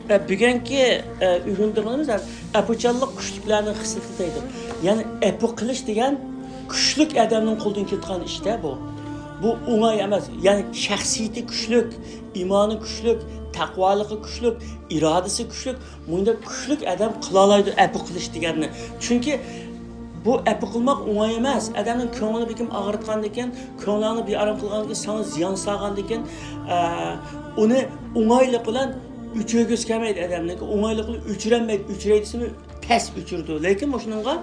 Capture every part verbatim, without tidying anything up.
ۋە بۈگۈنكى ئە، ئۆگىنىدىغىنىمىز ئەپۇچانلىق كۈچلۈكلەرنىڭ خىسلىتى دەيدۇ. يەنى ئەپۇ قىلىش دېگەن كۈچلۈك ئادەمنىڭ قولىدىن كېلىدىغان ئىشتا بۇ. بۇ ئوڭاي ئەمەس. يەنى شەخسىيىتى كۈچلۈك، ئىمانى كۈچلۈك، تەقۋالىقى كۈچلۈك، ئىرادىسى كۈچلۈك، مۇنداق كۈچلۈك ئادەم قىلالايدۇ ئەپۇ قىلىش دېگەننى. چۈنكى بۇ ئەپۇ قىلماق ئوڭاي ئەمەس. ئادەمنىڭ كۆڭلىنى بىكىم ئاغرىتقاندىكىن، كۆڭلۈڭنى بىئارام قىلغاندىكىن، ساڭا زىيان سالغاندىكىن، ئە، ئۇنى ئوڭايلىق بىلەن ئۆچۈرگۈسى كەلمەيدۇ ئادەمنىڭكى. ئوڭايلىق بىلەن ئۆچۈرەلمەيدۇ، ئۆچۈرەي دېسىمۇ پەس ئۆچۈرىدۇ. لېكىن مۇشۇنىڭغا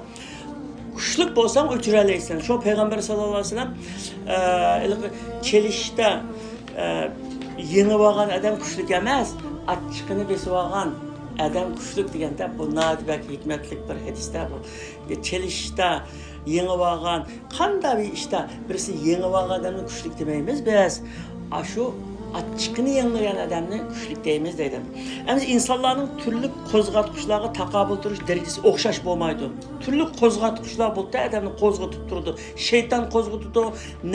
كۈچلۈك بولساڭ ئۆچۈرەلەيسەن. شۇ پەيغەمبەر ساللاللاھۇ ئەلەيھى ۋەسەللەم، ئە، ھېلىقى چېلىشىشتا، ئە، يېڭىۋالغان ئادەم كۈچلۈك ئەمەس، ئاچچىقىنى بېسىۋالغان ئادەم كۈچلۈك دېگەندە، بۇ ناھايىتى بەك ھېكمەتلىك بىر ھەدىستە بۇ. چېلىشىشتا يېڭىۋالغان، قانداق بىر ئىشتا بىرسى يېڭىۋالغان ئادەمنى كۈچلۈك دېمەيمىز بىز. ئاشۇ ئاچچىقىنى يەڭگەن ئادەمنى كۈچلۈك دەيمىز دەيدۇ. ئەمدى ئىنسانلارنىڭ تۈرلۈك قوزغاتقۇچلارغا تاقابىل تۇرۇش دەرىجىسى ئوخشاش بولمايدۇ. تۈرلۈك قوزغاتقۇچلار بولۇپتۇ، ئادەمنى قوزغىتىپ تۇرىدۇ. شەيتان قوزغىتىدۇ،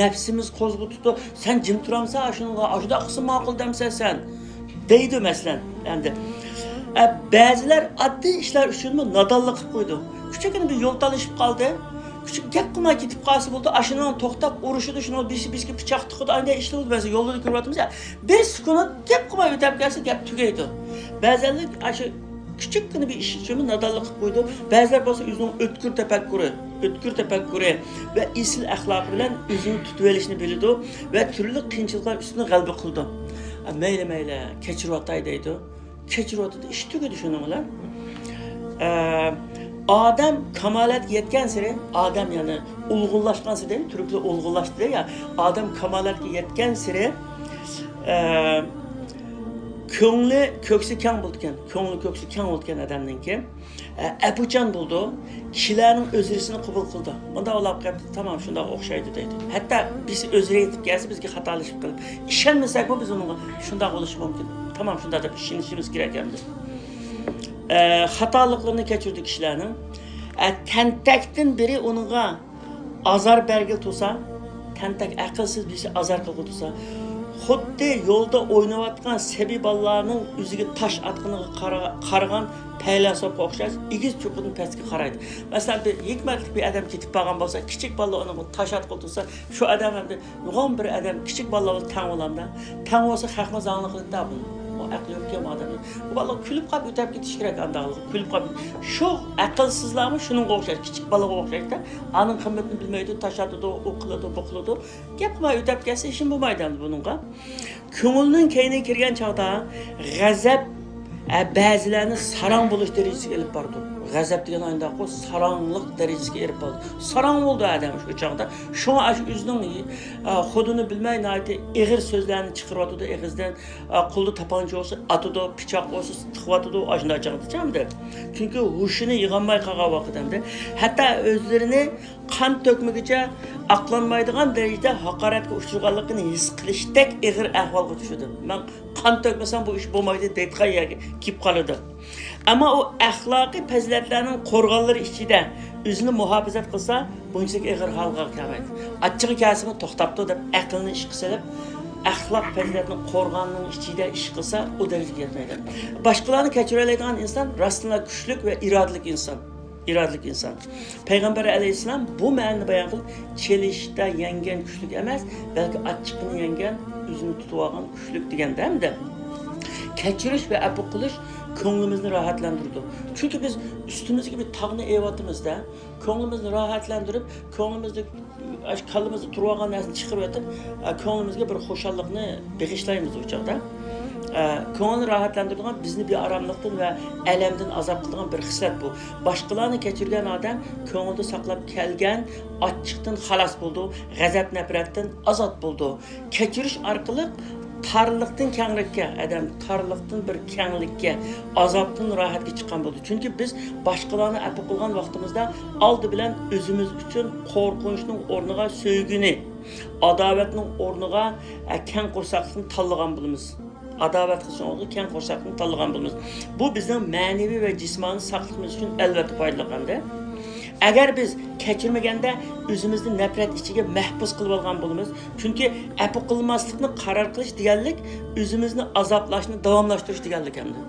نەپسىمىز قوزغىتىدۇ. سەن جىم تۇرامسەن، ئاشۇنىڭغا ئاشۇنداق قىلسا ماقۇل دەمسەن سەن. دەيدۇ مەسىلەن. ئەمدى، ئە، بەزىلەر ئاددىي ئىشلار ئۈچۈنمۇ نادانلىق قىلىپ قويىدۇ. كىچىككىنە بىر يول تالىشىپ قالدى. كىچىك گەپ قىلماي كېتىپ قالسا بولىدۇ. ئاشۇنىڭ توختاپ ئۇرۇشىدۇ، شۇنىڭ بېشى بېشىگە پىچاق تىقىدۇ. ئانداق ئىشلار بولىدۇ. مەسىلەن، يولدا كۆرۈۋاتىمىز يا، بىر سېكۇنت گەپ قىلماي ئۆتۈپ كەتسە گەپ تۈگەيدۇ. بەزەنلەر ئاشۇ كىچىككىنە بىر ئىش ئۈچۈنمۇ نادانلىق قىلىپ قويىدۇ. بەزىلەر بولسا ئۆزىنىڭ ئۆتكۈر تەپەككۇرى، ئۆتكۈر تەپەككۇرى ۋە ئېسىل ئەخلاقى بىلەن ئۆزىنى تۇتۇۋېلىشنى بىلىدۇ ۋە تۈرلۈك قىيىنچىلىقلار ئۈستىدىن غەلىبە قىلىدۇ. «ئە، مەيلى، مەيلى، كەچۈرۈۋاتاي» دەيدۇ. كەچۈرۈۋاتىدۇ، ئىش تۈگىدى شۇنىڭ بىلەن. ئە، ئادەم كامالەتكە يەتكەنسېرى، ئادەم يەنى ئولغۇنلاشقانسېرى، تۈركلەر ئولغۇنلاشتى يا، ئادەم كامالەتكە يەتكەنسېرى، ئە، كۆڭلى، كۆكسى كەڭ بولىدىكەن، كۆڭلى، كۆكسى كەڭ بولىدىكەن ئادەمنىڭكى. ئە، ئەپۇچان بولىدۇ، كىشىلەرنىڭ ئۆزرىسىنى قوبۇل قىلىدۇ. مۇنداق ئۇلاپ قېلىپتۇ، تامام شۇنداق ئوخشايدۇ دەيدۇ. ھەتتا بىز ئۆزرە يېتىپ كەلسە بىزگە خاتالىشىپ قېلىپ، ئىشەنمىسەكمۇ بىز ئۇنىڭغا شۇنداق بولۇشى مۇمكىن. تامام شۇنداق دەپ ئىشىنىشىمىز كېرەك ئەمدى. ئە، خاتالىقلىرىنى كەچۈردى كىشىلەرنىڭ. ئە، تەنتەكتىن بىرى ئۇنىڭغا ئازار بەرگىلى تۇرسا، تەنتەك ئەقىلسىز بىرسى ئازار قىلغىلى تۇرسا، خۇددى يولدا ئويناۋاتقان سەبىي بالىلارنىڭ ئۆزىگە تاش ئاتقىنىغا قارا-، قارىغان پەيلاسوپقا ئوخشاش ئېگىز چوققىدىن پەسكە قارايدۇ. مەسىلەن، بىر ھېكمەتلىك بىر ئادەم كېتىپ بارغان بولسا، كىچىك بالىلار ئۇنىڭغا تاش ئاتقىلى تۇرسا، شۇ ئادەم ئەمدى نۇرغۇن بىر ئادەم كىچىك بالىلار بىلەن تەڭ بولامدا، تەڭ بولسا خەقمۇ زاڭلىق قىلىدىدا بۇنى. ئۇ ئەقلى يوق ئىكەن بۇ ئادەمنىڭ. بۇ بالىلار كۈلۈپ قاپ ئۆتۈپ كېتىشى كېرەك ئانداقلىقى. كۈلۈپ قاپ، شۇ ئەقىلسىزلارمۇ شۇنىڭغا ئوخشاش، كىچىك بالىغا ئوخشاشتا ئانىڭ قىممىتىنى بىلمەيدۇ، تاش ئاتىدۇ، ئۇ قىلىدۇ، بۇ قىلىدۇ. گەپ قىلماي ئۆتۈپ كەتسە ئىشىم بولمايدۇ ئەمدى بۇنىڭغا. كۆڭۈلنىڭ كەينىگە كىرگەن چاغدا غەزەپ، ئە، بەزىلەرنى ساراڭ بولۇش دەرىجىسىگە ئېلىپ بارىدۇ. غەزەپ دېگەن ئاينداققۇ ساراڭلىق دەرىجىسىگە ئېلىپ بارىدۇ. ساراڭ بولىدۇ ئادەم شۇ چاغدا. شۇڭا ئاشۇ ئۆزىنىڭ، ئە، خۇدىنى بىلمەي ناھايىتى ئېغىر سۆزلەرنى چىقىرىۋاتىدۇ ئېغىزدىن. ئە، قولىدا تاپانچا بولسا ئاتىدۇ، پىچاق بولسا تىقىۋاتىدۇ، ئاشۇنداق چاغدا چامدى. چۈنكى ھوشىنى يىغالماي قالغان ۋاقىت ئەمدى. ھەتتا ئۆزلىرىنى قان تۆكمىگۈچە ئاقلانمايدىغان دەرىجىدە ھاقارەتكە ئۇچرىغانلىقىنى ھېس قىلىشتەك ئېغىر ئەھۋالغا چۈشىدۇ. مەن قان تۆكمىسەم بۇ ئىش بولمايدۇ دەيدىغان يەرگە كېلىپ قالىدۇ. ئەمما ئۇ ئەخلاقىي پەزىلەتلەرنىڭ قورغانلىرى ئىچىدە ئۆزىنى مۇھاپىزەت قىلسا، بۇنچىلىك ئېغىر ھالغا كەلمەيدۇ. ئاچچىقى كەلسىمۇ توختاپتۇ دەپ ئەقلىنى ئىشقا سېلىپ، ئەخلاق پەزىلەتنىڭ قورغانىنىڭ ئىچىدە ئىش قىلسا، ئۇ دەرىجىگە يەتمەيدۇ. باشقىلارنى كەچۈرەلەيدىغان ئىنسان راستتىنلا كۈچلۈك ۋە ئىرادىلىك ئىنسان. ئىرادىلىك ئىنسان. پەيغەمبەر ئەلەيھىسسالام بۇ مەنىنى بايان قىلىپ، چېلىشىشتا يەڭگەن كۈچلۈك ئەمەس، بەلكى ئاچچىقىنى يەڭگەن، ئۆزىنى تۇتۇۋالغان كۈچلۈك دېگەندە ھەمدە كەچۈرۈش ۋە ئەپۇ قىلىش كۆڭلىمىزنى راھەتلەندۈرىدۇ. چۈنكى بىز ئۈستىمىزگە بىر تاغنى ئېلىۋاتىمىزدا، كۆڭلىمىزنى راھەتلەندۈرۈپ، كۆڭلىمىزنى، ئاشۇ كاللىمىزدا تۇرۇۋالغان نەرسىنى چىقىرىۋېتىپ، ئە، كۆڭلىمىزگە بىر خۇشاللىقنى بېغىشلايمىز ئۇ چاغدا. ئە، كۆڭۈلنى راھەتلەندۈرىدىغان، بىزنى بىئاراملىقتىن ۋە ئەلەمدىن ئازاد قىلىدىغان بىر خىسلەت بۇ. باشقىلارنى كەچۈرگەن ئادەم كۆڭلىدە ساقلاپ كەلگەن ئاچچىقتىن خالاس بولىدۇ، غەزەپ-نەپرەتتىن ئازاد بولىدۇ. كەچۈرۈش ئارقىلىق تارلىقتىن كەڭلىككە، ئادەم تارلىقتىن بىر كەڭلىككە، ئازابتىن راھەتكە چىققان بولىدۇ. چۈنكى بىز باشقىلارنى ئەپۇ قىلغان ۋاقتىمىزدا ئالدى بىلەن ئۆزىمىز ئۈچۈن قورقۇنچنىڭ ئورنىغا سۆيگۈنى، ئاداۋەتنىڭ ئورنىغا، ئە، كەڭ قورساقلىقنى تاللىغان بولىمىز. ئاداۋەت قىلىشنىڭ ئورنىغا كەڭ قورساقلىقنى تاللىغان بولىمىز. بۇ بىزنىڭ مەنىۋى ۋە جىسمانىي ساقلىقىمىز ئۈچۈن ئەلۋەتتە پايدىلىق ئەمدى. ئەگەر بىز كەچۈرمىگەندە، ئۆزىمىزنى نەپرەت ئىچىگە مەھبۇس قىلىۋالغان بولىمىز. چۈنكى ئەپۇ قىلماسلىقنى قارار قىلىش دېگەنلىك، ئۆزىمىزنى ئازابلاشنى داۋاملاشتۇرۇش دېگەنلىك ئەمدى.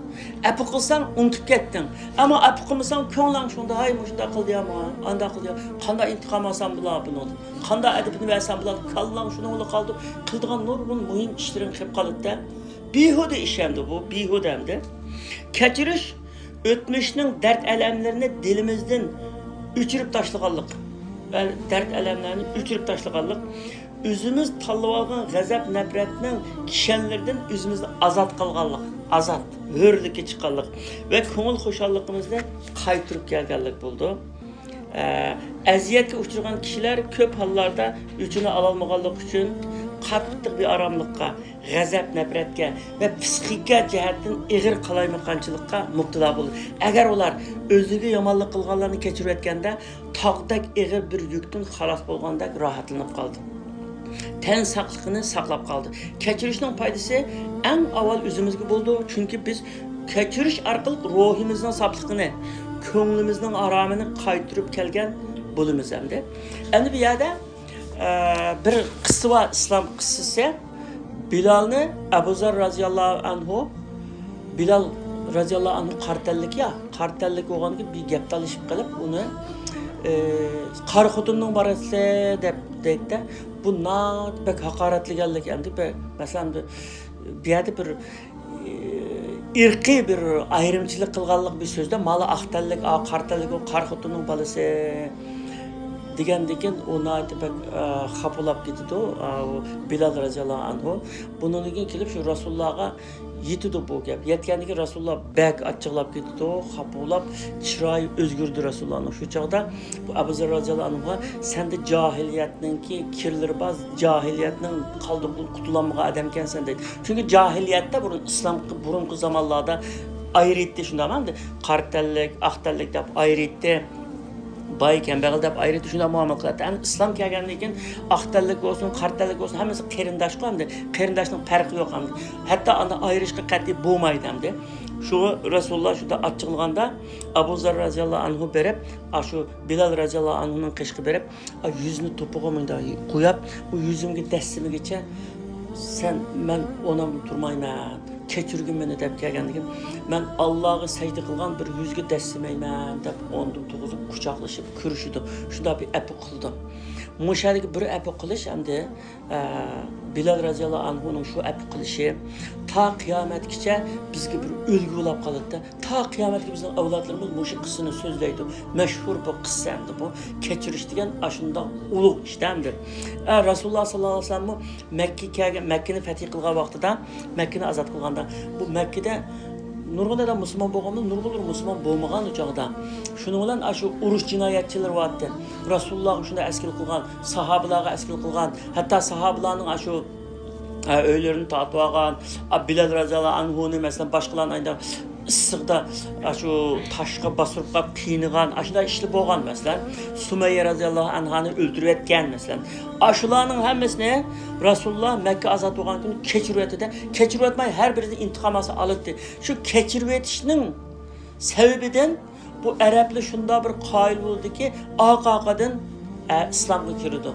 ئەپۇ قىلساڭ، ئۇنتۇپ كەتتىڭ. ئەمما ئەپۇ قىلمىساڭ، كۆڭلۈڭ شۇنداق، ھاي، مۇشۇنداق قىلدى يا ماڭا، ئانداق قىلدى يا، قانداق ئىنتىقام ئالسام بولار بۇنىڭدىن؟ قانداق ئەدىپىنى بەرسەم بولار؟ كاللاڭ شۇنىڭ بىلەن قالىدۇ. قىلىدىغان نۇرغۇن مۇھىم ئىشلىرىڭ قېلىپ قالىدۇ-دە. بىھۇدە ئىش ئەمدى بۇ، بىھۇدە ئەمدى. كەچۈرۈش ئۆتمۈشنىڭ دەرد-ئەلەملىرىنى دىلىمىزدىن ئۆچۈرۈپ تاشلىغانلىق، دەرد-ئەلەملەرنى ئۆچۈرۈپ تاشلىغانلىق، ئۆزىمىز تاللىۋالغان غەزەپ-نەپرەتنىڭ كىشەنلىرىدىن ئۆزىمىزنى ئازاد قىلغانلىق، ئازاد، ھۆرلۈككە چىققانلىق ۋە كۆڭۈل خۇشاللىقىمىزنى قايتۇرۇپ كەلگەنلىك بولىدۇ. ئە، ئەزىيەتكە ئۇچرىغان كىشىلەر كۆپ ھاللاردا ئۆچىنى ئالالمىغانلىقى ئۈچۈن قاتتىق بىئاراملىققا، غەزەپ-نەپرەتكە ۋە پىسخىكا جەھەتتىن ئېغىر قالايمىقانچىلىققا مۇپتىلا بولىدۇ. ئەگەر ئۇلار ئۆزلىرىگە يامانلىق قىلغانلارنى كەچۈرۈۋەتكەندە، تاغدەك ئېغىر بىر يۈكتىن خالاس بولغاندەك راھەتلىنىپ قالىدۇ. تەن ساقلىقىنى ساقلاپ قالىدۇ. كەچۈرۈشنىڭ پايدىسى ئەڭ ئاۋۋال ئۆزىمىزگە بولىدۇ، چۈنكى بىز كەچۈرۈش ئارقىلىق روھىمىزنىڭ ساپلىقىنى، كۆڭلىمىزنىڭ ئارامىنى قايتۇرۇپ كەلگەن بولىمىز ئەمدى. ئەمدى بۇ يەردە، ئە، بىر قىسسە بار، ئىسلام قىسسىسى. بىلالنى ئەبۇ زەر رازىياللاھۇ ئەنھۇ، بىلال رازىياللاھۇ ئەنھۇ قارا تەنلىك يا، قارا تەنلىك بولغاندىكىن بىر گەپ تالىشىپ قېلىپ ئۇنى، ئە، قارا خوتۇننىڭ بالىسى دەپ دەيدىدە. بۇ ناھايىتى بەك ھاقارەتلىگەنلىك ئەمدى بەك، مەسىلەن، بۇ، بۇ يەردە بىر، ئە، ئىرقىي بىر ئايرىمچىلىق قىلغانلىق بىر سۆزدە، مانا ئاق تەنلىك، ئا، قارا تەنلىك، ئۇ قارا خوتۇننىڭ بالىسى دېگەندىكىن ئۇ ناھايىتى بەك، ئە، خاپىلاپ كېتىدۇ، ئا، ئۇ بىلال رازىياللاھۇ ئەنھۇ. بۇنىڭدىن كېيىن كېلىپ شۇ رەسۇلۇللاغا يېتىدۇ بۇ گەپ. يەتكەندىن كېيىن رەسۇلۇللا بەك ئاچچىقلاپ كېتىدۇ، خاپا بولۇپ، چىرايى ئۆزگىرىدۇ رەسۇلۇللانىڭ. شۇ چاغدا بۇ ئەبۇ زەر رازىياللاھۇ ئەنھۇغا، سەندە جاھىلىيەتنىڭكى كىرلىرى بار، جاھىلىيەتنىڭ قالدۇقىدىن قۇتۇلالمىغان ئادەمكەنسەن دەيدۇ. چۈنكى جاھىلىيەتتە بۇرۇن ئىسلام، بۇرۇنقى زامانلاردا ئايرىيتتى، شۇنداقمۇ؟ ئەمدى قارا تەنلىك، ئاق تەنلىك دەپ ئايرىيتتى. باي، كەمبەغەل دەپ ئايرىيتتى، شۇنداق مۇئامىلە قىلاتتى. ئەمدى ئىسلام كەلگەندىن كېيىن ئاق تەنلىك بولسۇن، قارا تەنلىك بولسۇن، ھەممىسى قېرىنداشقۇ ئەمدى. قېرىنداشنىڭ پەرقى يوق ئەمدى. ھەتتا ئاندىن ئايرىشقا قەتئىي بولمايدۇ ئەمدى. شۇ رەسۇلۇللا شۇنداق ئاچچىقلىغاندا، ئەبۇ زەر رازىياللاھۇ ئەنھۇ بېرىپ، ئاشۇ بىلال رازىياللاھۇ ئەنھۇنىڭ قېشىغا بېرىپ، ئا، يۈزىنى توپىغا مۇنداق قويۇپ، بۇ يۈزۈمگە دەسسىمىگىچە سەن، مەن ئورنۇمدىن تۇرمايمەن، كەچۈرگىن مېنى دەپ كەلگەندىكىن، مەن ئاللاغا سەجدە قىلغان بىر يۈزگە دەسسىمەيمەن دەپ ئورنىدىن تۇرغۇزۇپ، قۇچاقلىشىپ كۆرۈشىدۇ. شۇنداق بىر ئەپۇ قىلىدۇ. مۇشۇ يەردىكى بىر ئەپۇ قىلىش ئەمدى، ئە، بىلال رازىياللاھۇ ئەنھۇنىڭ شۇ ئەپۇ قىلىشى تا قىيامەتكىچە بىزگە بىر ئۈلگە بولاپ قالىدۇ. تا قىيامەتكە بىزنىڭ ئەۋلادلىرىمىز مۇشۇ قىسسىنى سۆزلەيدۇ. مەشھۇر بۇ قىسسە ئەمدى بۇ. كەچۈرۈش دېگەن ئاشۇنداق ئۇلۇغ ئىش ئەمدى. ئە، رەسۇلۇللا ساللاللاھۇ ئەلەيھى ۋەسەللەممۇ مەككە كەلگەن، مەككىنى فەتھى قىلغان ۋاقتىدا، مەككىنى ئازاد قىلغاندا، بۇ مەككىدە نۇرغۇن ئادەم مۇسۇلمان بولغانمۇ، نۇرغۇنلىرى مۇسۇلمان بولمىغان ئۇ چاغدا. شۇنىڭ بىلەن ئاشۇ ئۇرۇش جىنايەتچىلىرى بارتتى. رەسۇلۇللاغا شۇنداق ئەسكىلىك قىلغان، ساھابىلارغا ئەسكىلىك قىلغان، ھەتتا ساھابىلارنىڭ ئاشۇ ئە، ئۆيلىرىنى تارتىۋالغان، ئا، بىلال رازىياللاھۇ ئەنھۇنى، مەسىلەن، باشقىلارنى ئايدا ئىسسىقتا، ئاشۇ تاشقا باستۇرۇپ قويۇپ قىينىغان، ئاشۇنداق ئىشلار بولغان، مەسىلەن، سۇمەييە رازىياللاھۇ ئەنھانى ئۆلتۈرۈۋەتكەن، مەسىلەن. ئاشۇلارنىڭ ھەممىسىنى رەسۇلۇللا مەككە ئازاد بولغان كۈنى كەچۈرۈۋەتتى-دە، كەچۈرۈۋەتمەي ھەر بىرىدىن ئىنتىقام ئالسا ئالاتتى. شۇ كەچۈرۈۋېتىشنىڭ سەۋەبىدىن بۇ ئەرەبلەر شۇنداق بىر قايىل بولدىكى، ئارقا-ئارقىدىن، ئە، ئىسلامغا كىرىدۇ.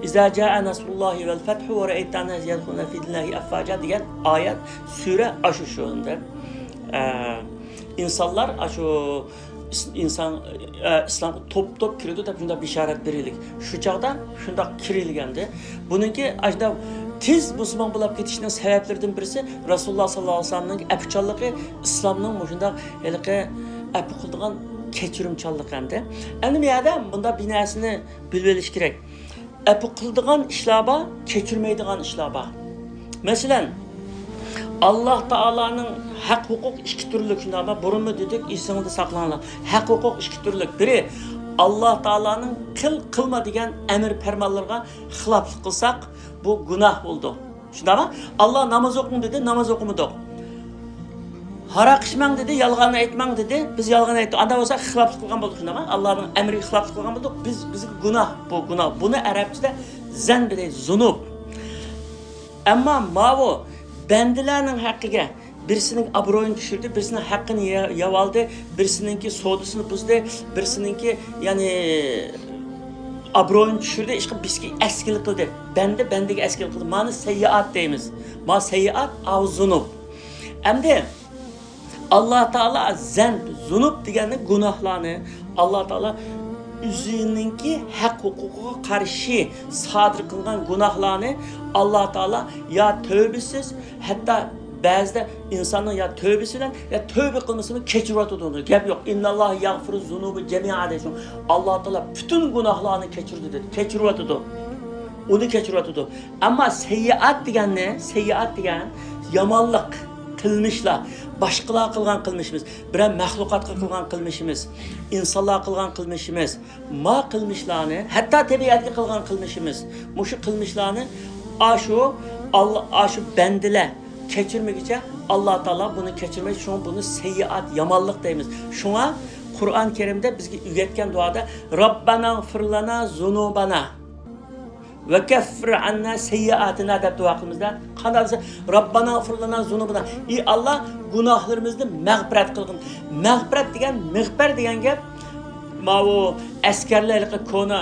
«إذا جاء نصر الله والفتح ورأيت الناس يدخلون في دين الله أفواجا» دېگەن ئايەت، سۈرە ئاشۇ شۇ ئەمدى. ئە، ئىنسانلار ئاشۇ ئىس-، ئىنسان، ئە، ئىسلامغا توپ-توپ كىرىدۇ دەپ شۇنداق بېشارەت بېرىلگەن. شۇ چاغدا شۇنداق كىرىلگەندى. بۇنىڭكى ئاشۇنداق تېز مۇسۇلمان بولاپ كېتىشنىڭ سەۋەبلىرىدىن بىرسى رەسۇلۇللا ساللاللاھۇ ئەلەيھى ۋەسەللەمنىڭ ئەپۇچانلىقى، ئىسلامنىڭ مۇشۇنداق ھېلىقى ئەپۇ قىلىدىغان كەچۈرۈمچانلىقى ئەمدى. ئەمدى بۇ يەردە مۇنداق بىر نەرسىنى بىلىۋېلىش كېرەك. ئەپۇ قىلىدىغان ئىشلار بار، كەچۈرمەيدىغان ئىشلار بار. مەسىلەن، ئاللا تائالانىڭ ھەق ھوقۇق ئىككى تۈرلۈك، شۇنداقمۇ؟ بۇرۇنمۇ دېدۇق، ئېسىڭىزدە ساقلاڭلار. ھەق ھوقۇق ئىككى تۈرلۈك. بىرى، ئاللا تائالانىڭ قىل، قىلما دېگەن ئەمر پەرمانلىرىغا خىلاپلىق قىلساق، بۇ گۇناھ بولىدۇ. شۇنداقمۇ؟ ئاللا ناماز ئوقۇڭ دېدى، ناماز ئوقۇمىدۇق. ھاراق ئىچمەڭ دېدى، يالغان ئېيتماڭ دېدى، بىز يالغان ئېيتتۇق. ئاندا بولسا خىلاپلىق قىلغان بولدۇق، شۇنداقمۇ؟ ئاللانىڭ ئەمرىگە خىلاپلىق قىلغان بولدۇق. بىز، بىزگە گۇناھ، بۇ گۇناھ. بۇنى ئەرەبچىدە زەنب دەيدۇ، زۇنۇب. ئەمما ماۋۇ بەندىلەرنىڭ ھەققىگە بىرسىنىڭ ئابرۇيىنى چۈشۈردى، بىرسىنىڭ ھەققىنى يە-، يەۋالدى، بىرسىنىڭكى سودىسىنى بۇزدى، بىرسىنىڭكى، يەنى، ئابرۇيىنى چۈشۈردى، ئىشقىلىپ بىزگە ئەسكىلى قىلدى. بەندە بەندىگە ئەسكىلى قىلدى. مانا سەييىئات دەيمىز. ما سەييىئات، ئاۋ زۇنۇب. ئەمدى ئاللا تائالا زەنب، زۇنۇب دېگەننى گۇناھلارنى، ئاللا تائالا ئۆزىنىڭكى ھەق ھوقۇقىغا قارشى سادىر قىلغان گۇناھلارنى ئاللا تائالا يا تۆۋبىسىز، ھەتتا بەزىدە ئىنساننىڭ يا تۆۋبىسى بىلەن يا تۆۋبە قىلمىسىمۇ كەچۈرۈۋاتىدۇ. گەپ يوق. ئىنناللاھە يەغفىرۇ زۇنۇبە جەمىئا دەيدۇ. ئاللا تائالا پۈتۈن گۇناھلارنى كەچۈرىدۇ دېدى. كەچۈرۈۋاتىدۇ. ئۇنى كەچۈرۈۋاتىدۇ. ئەمما سەييىئات دېگەننى، سەييىئات دېگەن يامانلىق، قىلمىشلار، باشقىلار قىلغان قىلمىشىمىز، بىرەر مەخلۇقاتقا قىلغان قىلمىشىمىز، ئىنسانلار قىلغان قىلمىشىمىز، ما قىلمىشلارنى، ھەتتا تەبىئەتكە قىلغان قىلمىشىمىز، مۇشۇ قىلمىشلارنى ئاشۇ، ئاللا، ئاشۇ بەندىلەر كەچۈرمىگۈچە ئاللا تائالا بۇنى كەچۈرمەيدۇ. شۇڭا بۇنى سەييىئات، يامانلىق دەيمىز. شۇڭا قۇرئان كەرىمدە بىزگە ئۆگەتكەن دۇئادا رەببەنا ئىغفىر لەنا زۇنۇبەنا ۋە كەففىر ئەننا سەييىئاتىنا دەپ دۇئا قىلىمىز-دە. قانداق دېسە، رەببەنا ئىغفىر لەنا زۇنۇبەنا. ئى ئاللا، گۇناھلىرىمىزنى مەغپىرەت قىلغىن. مەغپىرەت دېگەن، مىغپەر دېگەن گەپ، ماۋۇ ئەسكەرلەر ھېلىقى كونا،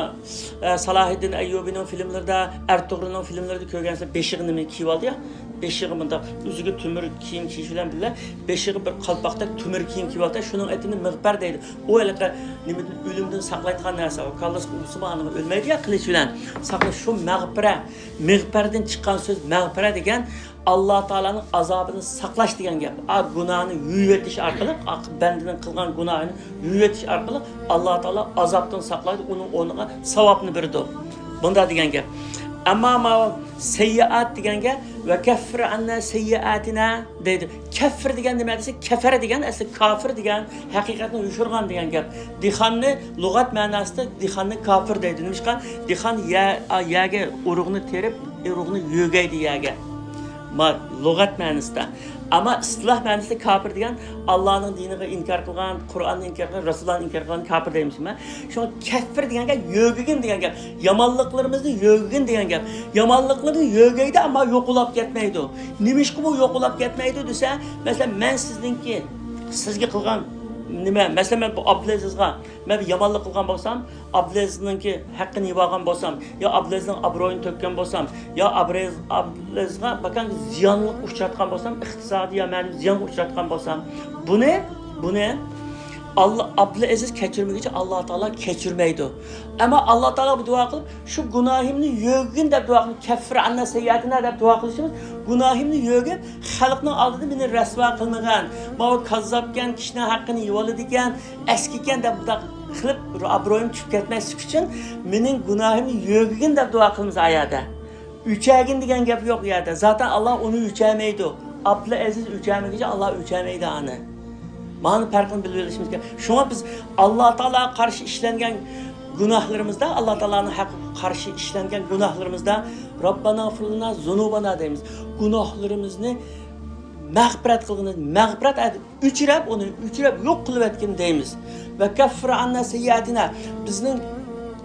ئە، سالاھىددىن ئەييۇبىنىڭ فىلىملىرىدا، ئەرتۇغرۇلنىڭ فىلىملىرىدا كۆرگەنسىز، بېشىغا نېمە كىيىۋالدى يا؟ بېشىغا مۇنداق ئۆزىگە تۆمۈر كىيىم كىيىش بىلەن بىللە، بېشىغا بىر قالپاقتەك تۆمۈر كىيىم كىيىۋالدى. شۇنىڭ ئېتىنى مىغپەر دەيدۇ. ئۇ ھېلىقى نېمىدىن، ئۆلۈمدىن ساقلايدىغان نەرسە. ئۇ كاللىسىغا ئۇرسىمۇ ئانىغا ئۆلمەيدۇ يا قىلىچ بىلەن. ساقلاش، شۇ مەغپىرە. مىغپەردىن چىققان سۆز مەغپىرە دېگەن ئاللا تائالانىڭ ئازابىدىن ساقلاش دېگەن گەپ. ئا، گۇناھنى يۇيۇۋېتىش ئارقىلىق، ئا، بەندىنىڭ قىلغان گۇناھىنى يۇيۇۋېتىش ئارقىلىق ئاللا تائالا ئازابتىن ساقلايدۇ، ئۇنىڭ ئورنىغا ساۋابنى بېرىدۇ. بۇنداق دېگەن گەپ. ئەمما ماۋۇ سەييىئات دېگەنگە ۋە كەففىر ئەننا سەييىئاتىنا دەيدۇ. كەففىر دېگەن نېمە دېسە، كەفەر دېگەن ئەسلى كافىر دېگەن، ھەقىقەتنى يوشۇرغان دېگەن گەپ. دېھقاننى لۇغەت مەناسىدا دېھقاننى كافىر دەيدۇ. نېمىشقا؟ دېھقان يە-، يەگە ئۇرۇقنى تېرىپ، ئۇرۇقنى يۆگەيدۇ يەگە. ما، لۇغەت مەنىسىدە. ئەمما ئىستىلاھ مەنىسىدە كاپىر دېگەن ئاللانىڭ دىنىغا ئىنكار قىلغان، قۇرئاننى ئىنكار قىلغان، رەسۇلۇللانى ئىنكار قىلغان كاپىر دەيمىز. شۇڭا كەففىر دېگەن گەپ يۆگىگىن دېگەن گەپ. يامانلىقلىرىمىزنى يۆگىگىن دېگەن گەپ. يامانلىقلىرىنى يۆگەيدۇ، ئەمما يوقىلاپ كەتمەيدۇ. نېمىشقا بۇ يوقىلاپ كەتمەيدۇ دېسە، مەسىلەن، مەن سىزنىڭكى، سىزگە قىلغان نېمە، مەسىلەن، مەن بۇ ئابدۇلئەزىزغا مەن بىر يامانلىق قىلغان بولسام، ئابدۇلئەزىزنىڭكى ھەققىنى يېۋالغان بولسام، يا ئابدۇلئەزىزنىڭ ئابرۇيىنى تۆككەن بولسام، يا ئابرۇيىز-، ئابدۇلئەزىزغا باكانگە زىيانلىق ئۇچراتقان بولسام، ئىقتىسادىي يا مەنىۋى زىيانغا ئۇچراتقان بولسام، بۇنى، بۇنى ئاللا، ئابدۇلئەزىز كەچۈرمىگۈچە ئاللا تائالا كەچۈرمەيدۇ. ئەمما ئاللا تائالا بۇ دۇئا قىلىپ، شۇ گۇناھىمنى يۆگىگىن دەپ دۇئا قىلىپ، كەففىر ئەننا سەييىئاتىنا دەپ دۇئا قىلىشىمىز، گۇناھىمنى يۆگەپ، خەلقنىڭ ئالدىدا مېنى رەسۋا قىلمىغىن، ماۋۇ كاززاپكەن، كىشىنىڭ ھەققىنى يېۋالىدىكەن، ئەسكىكەن دەپ بۇنداق قىلىپ ئابرۇيۇم چۈشۈپ كەتمەسلىك ئۈچۈن مېنىڭ گۇناھىمنى يۆگىگىن دەپ دۇئا قىلىمىز ئا يەردە. ئۆچەگىن دېگەن گەپ يوق ئۇ يەردە. زاتەن ئاللا ئۇنى ئۆچەمەيدۇ. ئابدۇلئەزىز ئۆچەمىگۈچە ئاللا ئۆچەمەيدۇ ئانى. مانا پەرقىنى بىلىۋېلىشىمىز كېرەك. شۇڭا بىز ئاللا تائالاغا قارشى ئىشلەنگەن گۇناھلىرىمىزدا، ئاللا تائالانىڭ ھەققىگە قارشى ئىشلەنگەن گۇناھلىرىمىزدا رەببەنا ئىغفىر لەنا زۇنۇبەنا دەيمىز. گۇناھلىرىمىزنى مەغپىرەت قىلغىن، مەغپىرەت ئۆچۈرەپ، ئۇنى ئۆچۈرەپ يوق قىلىۋەتكىن دەيمىز. ۋە كەففىر ئەننا سەييىئاتىنا، بىزنىڭ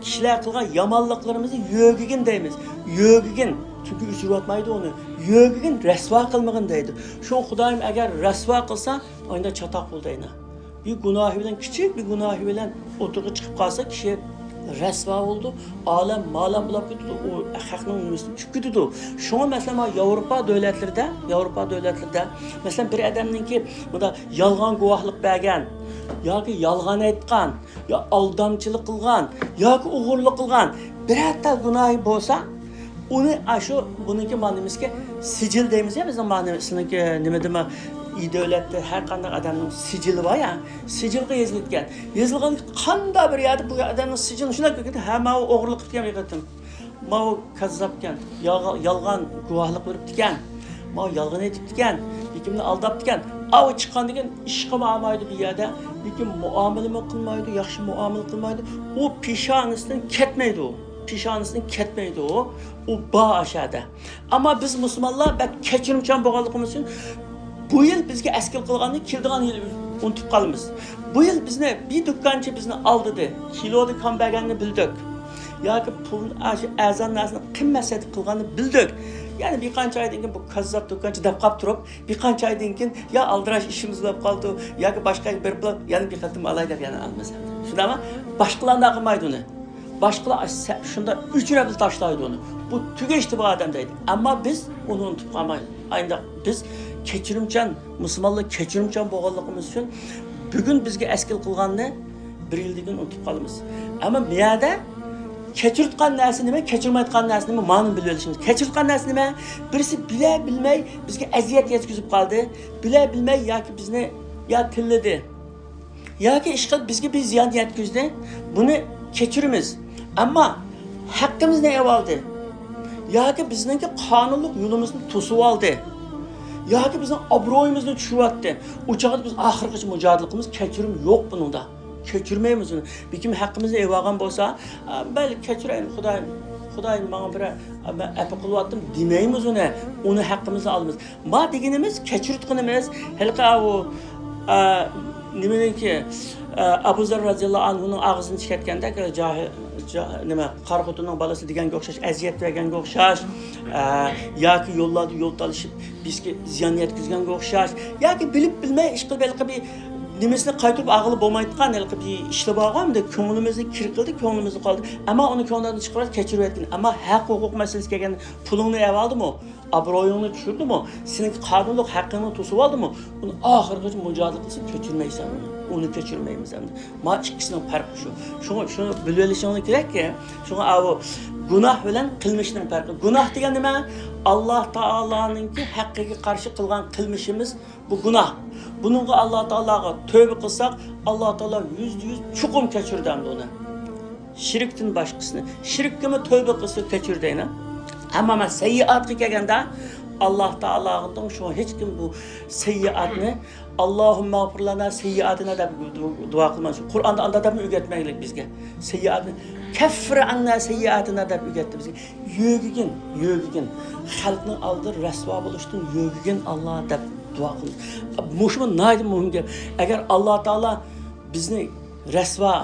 كىشىلەر قىلغان يامانلىقلىرىمىزنى يۆگىگىن دەيمىز. يۆگىگىن، چۈنكى ئۆچۈرۈۋاتمايدۇ ئۇنى. يۆگىگىن، رەسۋا قىلمىغىن دەيدۇ. شۇ خۇدايىم ئەگەر رەسۋا قىلسا، ئاينا چاتاق بولدى ئاينا. بىر گۇناھى بىلەن، كىچىك بىر گۇناھى بىلەن ئوتتۇرىغا چىقىپ قالسا، كىشى رەسۋا بولىدۇ، ئالەم مالەم بولاپ كېتىدۇ، ئۇ خەقنىڭ نېمىسىنى چۈشۈپ كېتىدۇ. شۇڭا، مەسىلەن، مانا ياۋروپا دۆلەتلىرىدە، ياۋروپا دۆلەتلىرىدە، مەسىلەن، بىر ئادەمنىڭكى مۇنداق يالغان گۇۋاھلىق بەرگەن ياكى يالغان ئېيتقان، يا ئالدامچىلىق قىلغان ياكى ئوغرىلىق قىلغان بىرەر تال گۇناھى بولسا، ئۇنى، ئاشۇ، بۇنىڭكى مانا نېمىسىكى، سىجىل دەيمىز يا بىزنىڭ، مانا نېمە، سىزنىڭكى نېمە دېمە، ئىدىيە دۆلەتتە ھەر قانداق ئادەمنىڭ سىجىلى بار يا، سىجىلغا يېزىلىدىكەن. يېزىلغان قانداق بىر يەردە بۇ ئادەمنىڭ سىجىلىنى شۇنداق كۆرگەندە، ھە، ماۋۇ ئوغرىلىق قىپتىكەن بىر قېتىم. ماۋۇ كاززاپكەن، يالغا-، يالغان گۇۋاھلىق بېرىپتىكەن، ماۋۇ يالغان ئېيتىپتىكەن، بېكىمنى ئالداپتىكەن. ئاۋۇ چىققاندىن كېيىن ئىشقىمۇ ئالمايدۇ بۇ يەردە، لېكىن مۇئامىلىمۇ قىلمايدۇ، ياخشى مۇئامىلە قىلمايدۇ. ئۇ پېشانىسىدىن كەتمەيدۇ، پېشانىسىدىن كەتمەيدۇ، ئۇ بار ئاشۇ يەردە. ئەمما بىز مۇسۇلمانلار بەك كەچۈرۈمچان بولغانلىقىمىز ئۈچۈن بۇ يىل بىزگە ئەسكىل قىلغاننى كېلىدىغان يىل ئۇنتۇپ قالىمىز. بۇ يىل بىزنى بىر دۇكانچى بىزنى ئالدىدى، كىلودا كان بەرگەننى بىلدۇق. ياكى پۇل، ئاشۇ ئەرزان نەرسىنى قىممەت سېتىپ قىلغاننى بىلدۇق. يەنە بىر قانچە ئايدىن كېيىن بۇ كاززاپ دۇكانچى دەپ قاپ تۇرۇپ، بىر قانچە ئايدىن كېيىن يا ئالدىراش ئىشىمىز بولۇپ قالدى، ياكى باشقا بىر بىلەن يەنە بىر قېتىم ئالاي دەپ يەنە ئالىمىز. شۇنداقمۇ؟ باشقىلار ئۇنداق قىلمايدۇ ئۇنى. باشقىلار ئاش-، سە-، شۇنداق ئۆچۈرۈپ تاشلايدۇ ئۇنى. بۇ تۈگەشتى بۇ ئادەم دەيدۇ. ئەمما بىز ئۇنى ئۇنتۇپ قالمايلى. ئاينداق بىز كەچۈرۈمچان، مۇسۇلمانلار كەچۈرۈمچان بولغانلىقىمىز ئۈچۈن بۈگۈن بىزگە ئەسكىل قىلغاننى بىر يىلدىن كېيىن ئۇنتۇپ قالىمىز. ئەمما بۇ يەردە كەچۈرۈۋاتقان نەرسە نېمە، كەچۈرمەيۋاتقان نەرسە نېمە، مانىنى بىلىۋېلىشىمىز. كەچۈرۈۋاتقان نەرسە نېمە؟ بىرسى بىلە بىلمەي بىزگە ئەزىيەت يەتكۈزۈپ قالدى. بىلە بىلمەي ياكى بىزنى يا تىللىدى، ياكى ئىشقىلىپ بىزگە بىر زىيان يەتكۈزدى. بۇنى كەچۈرىمىز. ئەمما ھەققىمىزنى ئېلىۋالدى ياكى بىزنىڭكى قانۇنلۇق يولىمىزنى توسۇۋالدى ياكى بىزنىڭ ئابرۇيىمىزنى چۈشۈرۈۋەتتى. ئۇ چاغدا بىز ئاخىرغىچە مۇجادىلە قىلىمىز، كەچۈرۈم يوق بۇنىڭدا. كەچۈرمەيمىز ئۇنى. بىلكىم ھەققىمىزنى ئېلىۋالغان بولسا، ئە، مەيلى كەچۈرەيلى، خۇدايىم، خۇدايىم ماڭا بىر، ئە، مەن ئەپۇ قىلىۋەتتىم دېمەيمىز ئۇنى. ئۇنى ھەققىمىزنى ئالىمىز. ما دېگىنىمىز، كەچۈرۈۋاتقىنىمىز، ھېلىقى ئاۋۇ، ئە، نېمىنىڭكى، ئە، ئەبۇ زەر رازىياللاھۇ ئەنھۇنىڭ ئاغزىدىن چىقىۋەتكەندەك، جاھىل، جا-، نېمە، قارا خوتۇننىڭ بالىسى دېگەنگە ئوخشاش، ئەزىيەت بەرگەنگە ئوخشاش، ئە، ياكى يوللاردا يول تالىشىپ، بىزگە زىيان يەتكۈزگەنگە ئوخشاش، ياكى بىلىپ بىلمەي ئىشقىلىپ ھېلىقى بىر نېمىسىنى قايتۇرۇپ ئالغىلى بولمايدىغان ھېلىقى بىر ئىشلار بارغان، كۆڭلىمىزنى كىر قىلدى، كۆڭلىمىزنى قالدى. ئەمما ئۇنى كۆڭلىدىن چىقىرىپ كەچۈرۈۋەتكىن. ئەمما ھەق ھوقۇق مەسىلىسى كەلگەندە پۇلۇڭنى ئەۋالدىمۇ؟ ئابرۇيۇڭنى چۈشۈردىمۇ؟ سېنىڭكى قانۇنلۇق ھەققىڭنى توسۇۋالدىمۇ؟ ئۇنى ئاخىرغىچە مۇجادىلە قىلسا كەچۈرمەيسەن ئۇنى. ئۇنى كەچۈرمەيمىز ئەمدى. ما ئىككىسىنىڭ پەرقى شۇ. شۇڭا شۇنى بىلىۋېلىشىڭلار كېرەككى، شۇڭا ئاۋۇ گۇناھ بىلەن قىلمىشنىڭ پەرقى. گۇناھ دېگەن نېمە؟ ئاللا تائالانىڭكى ھەققىگە قارشى قىلغان قىلمىشىمىز بۇ گۇناھ. بۇنىڭغا ئاللا تائالاغا تۆبە قىلساق، ئاللا تائالا يۈزدە يۈز چوقۇم كەچۈرىدۇ ئەمدى ئۇنى. شىركتىن باشقىسىنى. شىرككىمۇ تۆبە قىلسا كەچۈرىدۇ. ئەمما مانا سەييىئاتقا كەلگەندە، ئاللا تائالاغا شۇ ھېچكىم بۇ سەييىئاتنى، «ئاللاھۇممەغفىرلەنا سەييىئاتىنا» دەپ دۇ-، دۇئا قىلمايدۇ. قۇرئاندا ئاندا دەپمۇ ئۆگەتمەيلىك بىزگە. سەييىئاتنى، «كەففىر ئەننا سەييىئاتىنا» دەپ ئۆگەتتى بىزگە. يۆگىگىن، يۆگىگىن. خەلقنىڭ ئالدىدا رەسۋا بولۇشتىن يۆگىگىن، ئاللا، دەپ دۇئا قىلىمىز. مۇشۇمۇ ناھايىتى مۇھىم گەپ. ئەگەر ئاللا تائالا بىزنى رەسۋا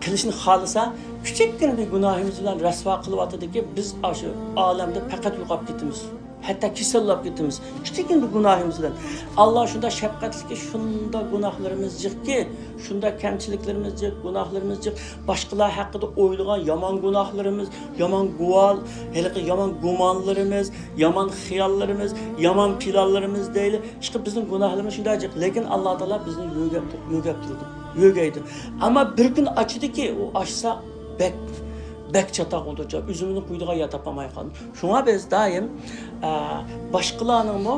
قىلىشنى خالىسا، كىچىككىنە بىر گۇناھىمىز بىلەن رەسۋا قىلىۋاتىدىكى، بىز ئاشۇ ئالەمدە پەقەت يوقاپ كېتىمىز. ھەتتا كېسەللەپ كېتىمىز. كىچىككىنە بىر گۇناھىمىز بىلەن. ئاللا شۇنداق شەپقەتلىككى، شۇنداق گۇناھلىرىمىز جىقكى، شۇنداق كەمچىلىكلىرىمىز جىق، گۇناھلىرىمىز جىق. باشقىلار ھەققىدە ئويلىغان يامان گۇناھلىرىمىز، يامان گۇۋال، ھېلىقى يامان گۇمانلىرىمىز، يامان خىياللىرىمىز، يامان پىلانلىرىمىز دەيلى. ئىشقىلىپ بىزنىڭ گۇناھلىرىمىز شۇنداق جىق. لېكىن ئاللا تائالا بىزنى يۆگەپ تۇر-، يۆگەپ تۇرىدۇ. يۆگەيدۇ. ئەمما بىر كۈن ئاچىدۇكى، ئۇ ئاچسا بەك، بەك چاتاق بولىدۇ. ئۆزىمىزنى قويىدىغان يەر تاپالماي قالىمىز. شۇڭا بىز دائىم، ئە، باشقىلارنىڭمۇ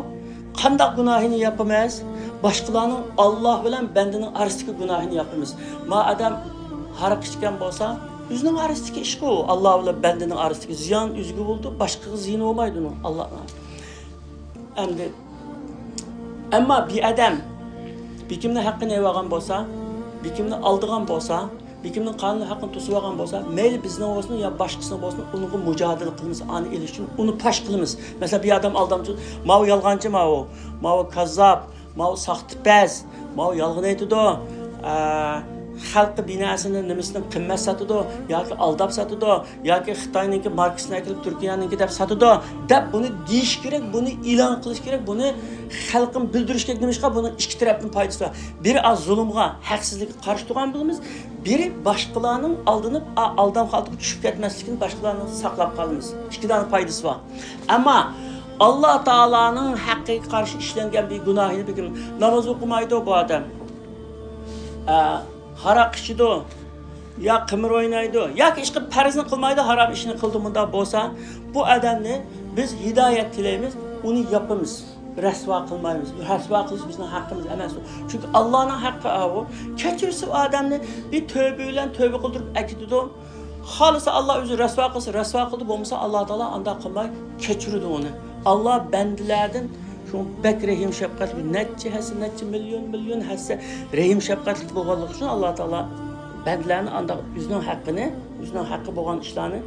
قانداق گۇناھىنى ياپىمىز؟ باشقىلارنىڭ ئاللا بىلەن بەندىنىڭ ئارىسىدىكى گۇناھىنى ياپىمىز. ما ئادەم ھاراق ئىچكەن بولسا، ئۆزىنىڭ ئارىسىدىكى ئىشقۇ، ئاللا بىلەن بەندىنىڭ ئارىسىدىكى زىيان ئۆزىگە بولىدۇ، باشقىغا زىيىنى بولمايدۇ ئۇنىڭ، ئاللا. ئەمدى، ئەمما بىر ئادەم بىكىمنىڭ ھەققىنى ئېلىۋالغان بولسا، بىكىمنى ئالدىغان بولسا، بىكىمنىڭ قانۇن ھەققىنى توسۇۋالغان بولسا، مەيلى بىزنىڭ بولسۇن يا باشقىسىنىڭ بولسۇن، ئۇنىڭغا مۇجادىلە قىلىمىز، ئانى ئېلىش ئۈچۈن ئۇنى پاش قىلىمىز. مەسىلەن، بىر ئادەم ئالدامچى، ماۋۇ يالغانچى، ماۋۇ، ماۋۇ كاززاپ، ماۋۇ ساختىپەز، ماۋۇ يالغان ئېيتىدۇ، ئە، خەلققە بىر نەرسىنى، نېمىسىنى قىممەت ساتىدۇ ياكى ئالداپ ساتىدۇ ياكى خىتاينىڭكى ماركىسىنى ئەكېلىپ تۈركىيەنىڭكى دەپ ساتىدۇ دەپ بۇنى دېيىش كېرەك، بۇنى ئېلان قىلىش كېرەك، بۇنى خەلققە بىلدۈرۈش كېرەك. نېمىشقا؟ بۇنىڭ ئىككى تەرەپتىن پايدىسى بار. بىرى ئاز زۇلۇمغا، ھەقسىزلىككە قارشى تۇرغان بولىمىز، بىرى باشقىلارنىڭ ئالدىنىپ، ئا-، ئالدام خالتىغا چۈشۈپ كەتمەسلىكىنى باشقىلارنى ساقلاپ قالىمىز. ئىككى دانە پايدىسى بار. ئەمما ئاللا تائالانىڭ ھەققىگە قارشى ئىشلەنگەن بىر گۇناھىنى بىلگىن. ناماز ئوقۇمايدۇ بۇ ئادەم. ئە، ھاراق ئىچىدۇ، يا قىمار ئوينايدۇ، ياكى ئىشقىلىپ پەرزنى قىلمايدۇ، ھارام ئىشنى قىلىدۇ. مۇنداق بولسا، بۇ ئادەمنى بىز ھىدايەت تىلەيمىز، ئۇنى ياپىمىز. رەسۋا قىلمايمىز. رەسۋا قىلىش بىزنىڭ ھەققىمىز ئەمەس ئۇ. چۈنكى ئاللانىڭ ھەققى ئاۋۇ. كەچۈرسە ئۇ ئادەمنى بىر تۆبە بىلەن تۆبە قىلدۇرۇپ ئەكېتىدۇ. خالىسا ئاللا ئۆزى رەسۋا قىلسا، رەسۋا قىلدى، بولمىسا ئاللا تائالا ئانداق قىلماي كەچۈرىدۇ ئۇنى. ئاللا بەندىلەردىن شۇ بەك رەھىم شەپقەتلىك، نەچچە ھەسسە، نەچچە مىليون، مىليون ھەسسە رەھىم شەپقەتلىك بولغانلىقى ئۈچۈن ئاللا تائالا بەندىلەرنى ئانداق ئۆزىنىڭ ھەققىنى، ئۆزىنىڭ ھەققى بولغان ئىشلارنى،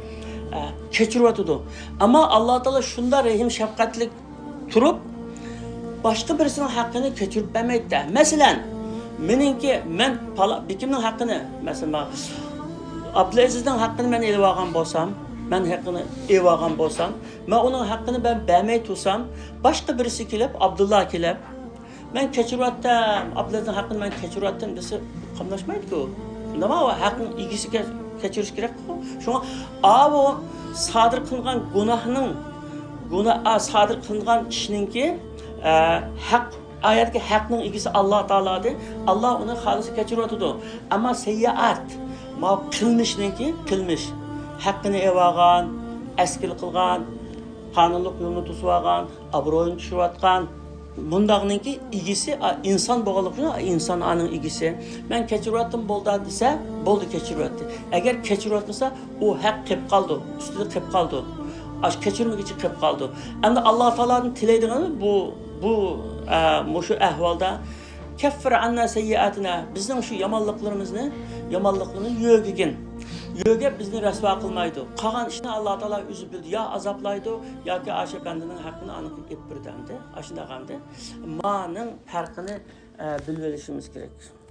ئە، كەچۈرۈۋاتىدۇ. ئەمما ئاللا تائالا شۇنداق رەھىم شەپقەتلىك تۇرۇپ، باشقا بىرسىنىڭ ھەققىنى كەچۈرۈپ بەرمەيدۇ. مەسىلەن، مېنىڭكى، مەن پالا-، بېكىمنىڭ ھەققىنى، مەسىلەن، مانا ئابدۇلئەزىزنىڭ ھەققىنى مەن ئېلىۋالغان بولسام، مەن ھەققىنى ئېلىۋالغان بولسام، مەن ئۇنىڭ ھەققىنى مەن بەرمەي تۇرسام، باشقا بىرسى كېلىپ، ئابدۇللا كېلىپ، مەن كەچۈرۈۋەتتىم، ئابدۇللانىڭ ھەققىنى مەن كەچۈرۈۋەتتىم دېسە، قاملاشمايدۇ-كۇ. شۇنداقمۇ؟ ھەقنىڭ ئىگىسى كەچۈرۈش كېرەككۇ. شۇڭا ئاۋۇ سادىر قىلغان گۇناھنىڭ، گۇناھ، سادىر قىلغان ئىشنىڭكى، ئە، ھەق، ئايەتتىكى ھەقنىڭ ئىگىسى ئاللا تائالا ئىدى. ئاللا ئۇنى خالىسا كەچۈرۈۋاتىدۇ. ئەمما سەييىئات، ما قىلمىشنىڭكى قىلمىش، ھەققىنى ئېلىۋالغان، ئەسكىلىك قىلغان، قانۇنلۇق يولنى توسۇۋالغان، ئابرۇيىنى چۈشۈرۈۋاتقان، بۇنداقنىڭكى ئىگىسى، ئا، ئىنسان بولغانلىقى ئۈچۈن ئىنسان ئانىڭ ئىگىسى. مەن كەچۈرۈۋەتتىم بولدى دېسە، بولدى كەچۈرۈۋەتتى. ئەگەر كەچۈرۈۋەتمىسە، ئۇ ھەق قېلىپ قالىدۇ، ئۈستىدە قېلىپ قالىدۇ. ئاش كەچۈرمىگۈچە قېلىپ قالىدۇ. ئەمدى ئاللا تائالادىن تىلەيدىغىنى بۇ، بۇ، ئە، مۇشۇ ئەھۋالدا كەففىر ئەننا سەييىئاتىنا، بىزنىڭ شۇ يامانلىقلىرىمىزنى، يامانلىقلىرىنى يۆگىگىن. يۆگەپ بىزنى رەسۋا قىلمايدۇ. قالغان ئىشنى ئاللا تائالا ئۆزى بىلىدۇ. يا ئازابلايدۇ، ياكى ئاشۇ بەندىنىڭ ھەققىنى ئانىڭغا ئېلىپ بېرىدۇ ئەمدى. ئاشۇنداق ئەمدى. مانىڭ پەرقىنى، ئە، بىلىۋېلىشىمىز كېرەك.